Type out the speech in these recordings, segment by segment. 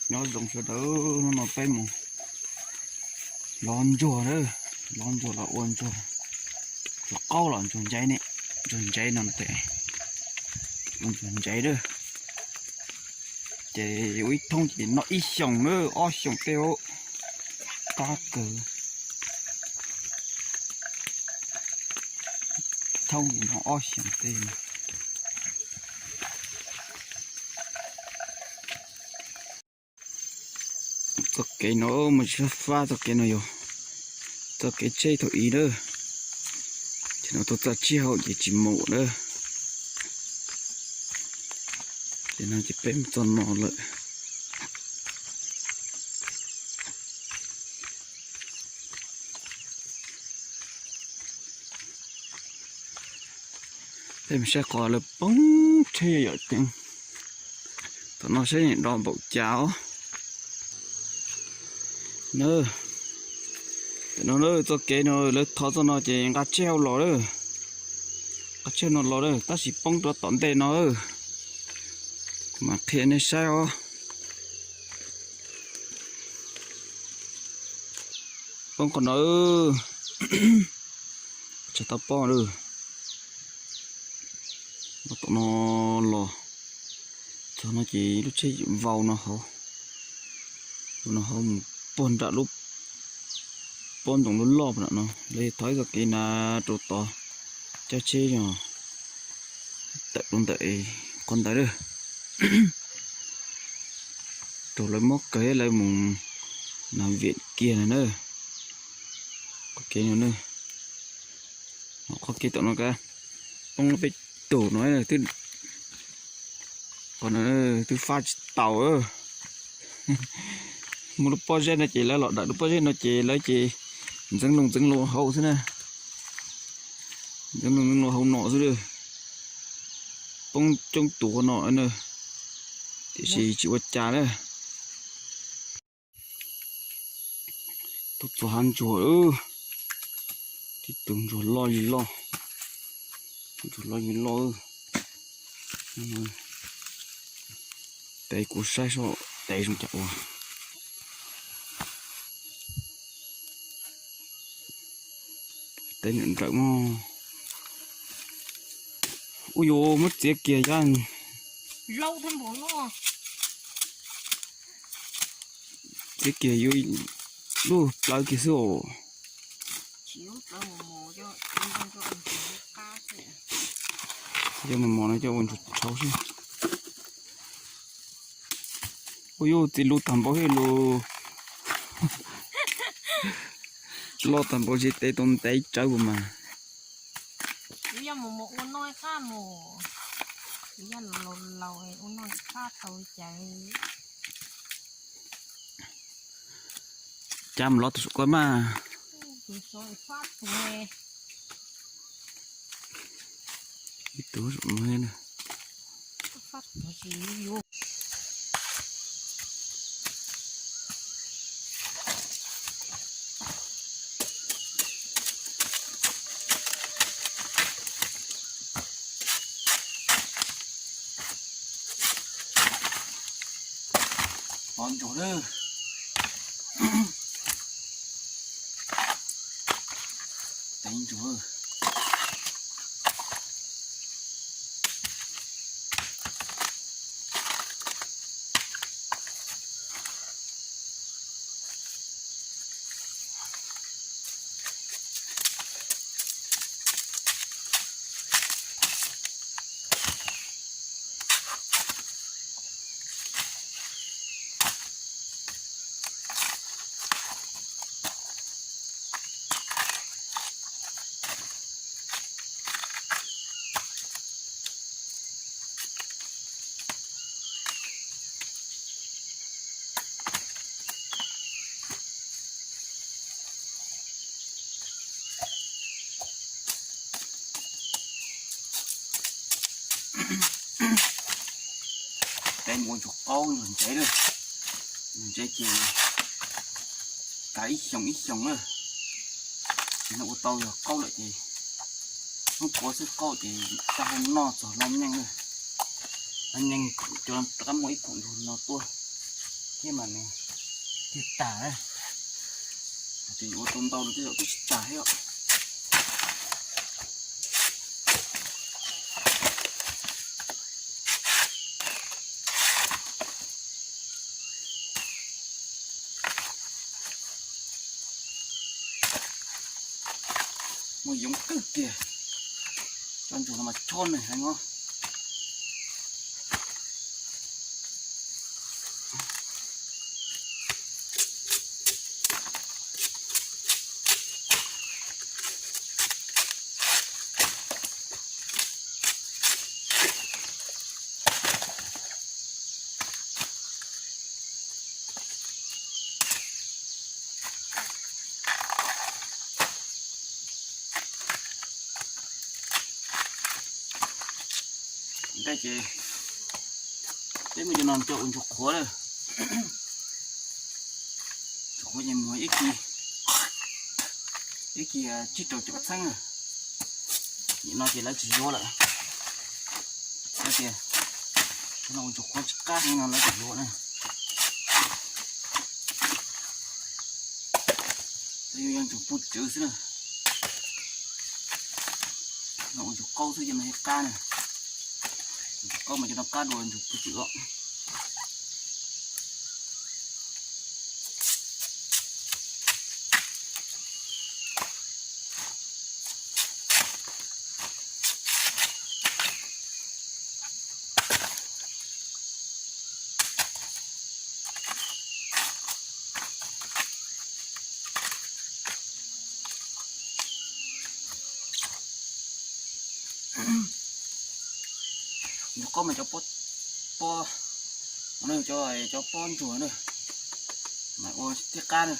Nyob zoo sawv daws, hnub no peb mus lov ntsuag na, lov ntsuag los ua ntsuag, ntsuag qaub los ntsuag ntsev ne, ntsuag ntsev no tes, ua ntsuag ntsev na. Ces ua ib thoob ces noj ib xyoos na, ob xyoos tej, qab kawg. Thoob ces noj ob xyoos tej. Txoj kev no mas tsis fab fab, txoj kev no yog txoj kev tsheb thaum ub na. Ces no tuaj txaj tsib hauv ces tsis mus na. Ces no ces peb mus txog no lawm. Peb mus saib qhov lawv poob tsheb yom, tom no saib do npaum cas os. Tam no txoj kev no lawv thov txoj no ces nqa tsheb hauv los lawm, nqa tsheb no los lawm tab sis poob rau tom ntej no. Kuv mam qhia nej saib os. Poob qhov no, tsis tau poob lawm. Tom no los txog no ces lub tsheb vau no hauv, no hauv mus puag nram lub pob ntoo loj loj no. Lawv thov ib txoj kev na rau tod, cab tsheb yog tawm rau ntawm qhov ntawd lawm. Rau lawv muab kawg lawv mus nas vim kiag na. Qhov kev no, qhov kev tom no ka poob peb tug no, qhov no twb fab tsis tau. Muaj lub pob zeb no ces lawv los dawm lub pob zeb no ces lawv ces ntxeev loo ntxeev loo hauv xwb na. Ntxeev loo ntxeev loo hauv no xwb. Poob coob tus qhov no na, tiam sis tsis ua cas na. Tuaj txog hav ntsuag, tib tug ntsuag loj li loj, ntsuag loj li loj. Tes kuv saib seb tes zoo cas ua. Tes nrawm nrawm mog. Ua yuav muab txiav kiag yog, txiav kiag yuav lub plawv kiag xwb os. Cov mos mos no coj ua ntsuag tshauv xwb. Ua yuav txiv lus tag npaum thiab lus loj tag npaum, tsis tes tau ntev tsawv puas mas. Yog mus mus ua noj qab mus, yog laus laus ua noj qab tau li cas. Cas mus los tus saum ko mas. Tus saum no. Pov ntsuag na. Tev ntsuag. Peb mus ua ntsuag qaub ntsuag ntsev lawm. Ntsev ces kav ib xyoos ib xyoos lawm. Ces no ua tau yog qaub lawm ces hnub puav xwb qaub ces tau hau noj txog laj nyeej lawm. Laj nyeej cua rov qab muaj ib khoom ntsuag no tuaj. Kiag mas nws tiag tag, ces yuav ua tau ntau no tej zaum twb tsis tag thiab. Muaj yoov kawg kiag, cov ntsuag no mas chob nws heev os. Ntawm ces peb muab cov no coj ua ntsuag qhuav lawm. Ntsuag qhuav ces muag ib kis, ib kis tsib rau caum txheeb. Nim no ces lawv tsis yuav lawm. Lawv tias no ua ntsuag qhuav tsis qab heev no lawv tsis yuav na. Lawv yuav ntsuag puv tswv xwb na. No ua ntsuag qaub xwb ces mas thiaj qab na. Ntsuag qaub mas cov no qab dua ntsuag puv tswv os. Ntsuag qaub mas cov pob, pob, cov, cov pob ntsuag na, mas ua thiaj qab na.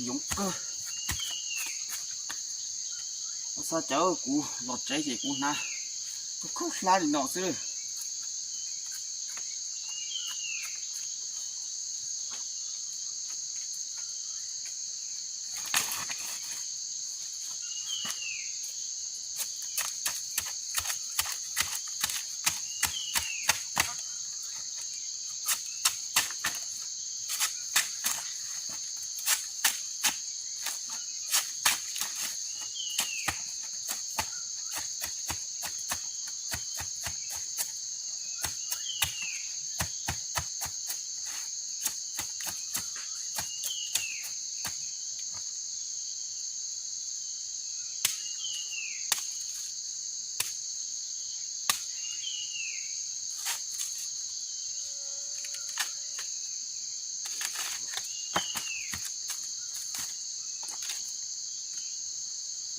Yoov kawg. Xav cawv kuv los tsev ces kuv hnav khaub khaub hlab li no xwb.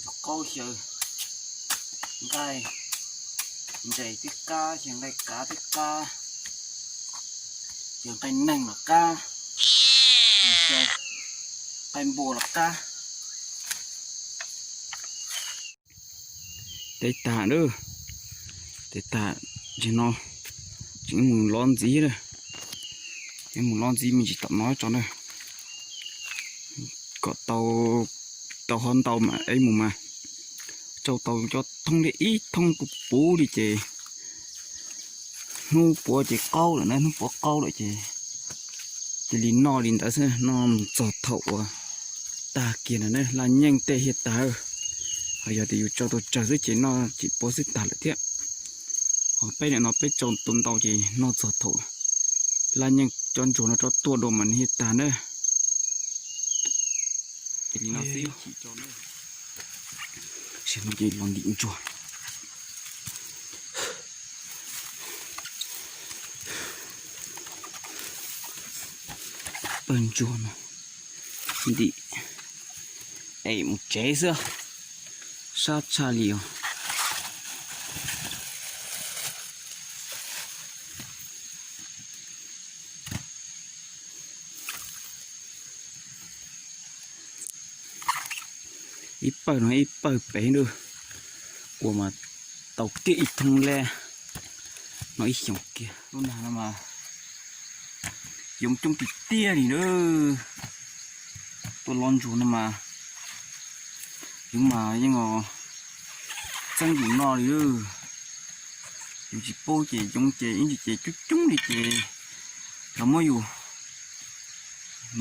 Ntsuag qaub xyaw nqaij ntses twb qab, xyaw nqaij kav twb qab, xyaw nqaij neeg los qab, xyaw nqaij npua los qab. Teb tag lawm, teb tag, tseem no tseem mus lov ntxiv na, mus lov ntxiv me ntsis tom no tso na, kom tau, tau ho ntau mas ib mus mas tsau tau cov thoob li ib thoob puv puv li ces hnub puav ces qaub lawm na, hnub puav qaub lawm ces cia li noj li ntawd xwb, noj mus txog thaum uas tag kiag na, laj nyeej tej thiaj tag. Ho yog tias yus tsau tau tsawg xwb ces noj tsis puav xwb tag lawm thiab. Ho peb nim no peb tsau tau ntau ces noj txog thaum laj nyeej cov ntsuag no rov tuaj dua mas nws thiaj tag na. Ces li no xwb, ces los ntim ntsuag. Pawg ntsuag no, Ntim es mus tsev xwb, sab tshaj li os. Ib pawg no ib pawg pem na, kuv mas tau kiag ib thooj laj no ib xyoos kiag. Lub nag no mas yoov coob tiag tiag li na. Tuaj los ntsuag no mas yoov mas yeej txeeb yus noj li. Yus tsis paub ces yoov ces ib ntsis ces coob coob li ces los muab yus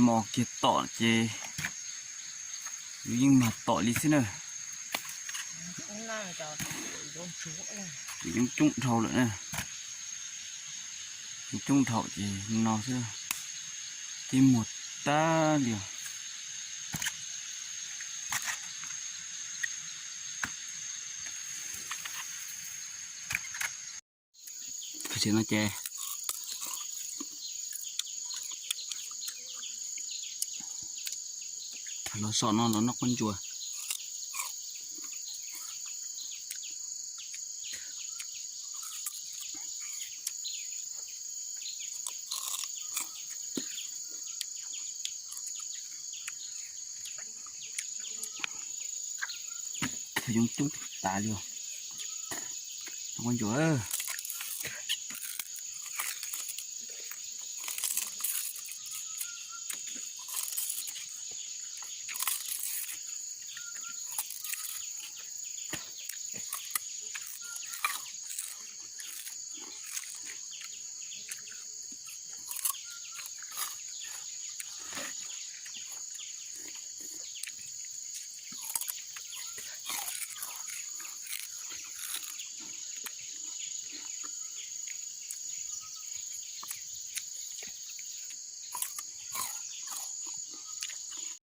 mos kiag tom ces yus yeej mag tom li xwb na. Yoov coob dhau lawm na. Yoov coob dhau ces no xwb, tib muag tag li os. Tam sim no ces los saum no los noj qaub ntsua. Yoov coob tas li os. Noj qaub ntsua.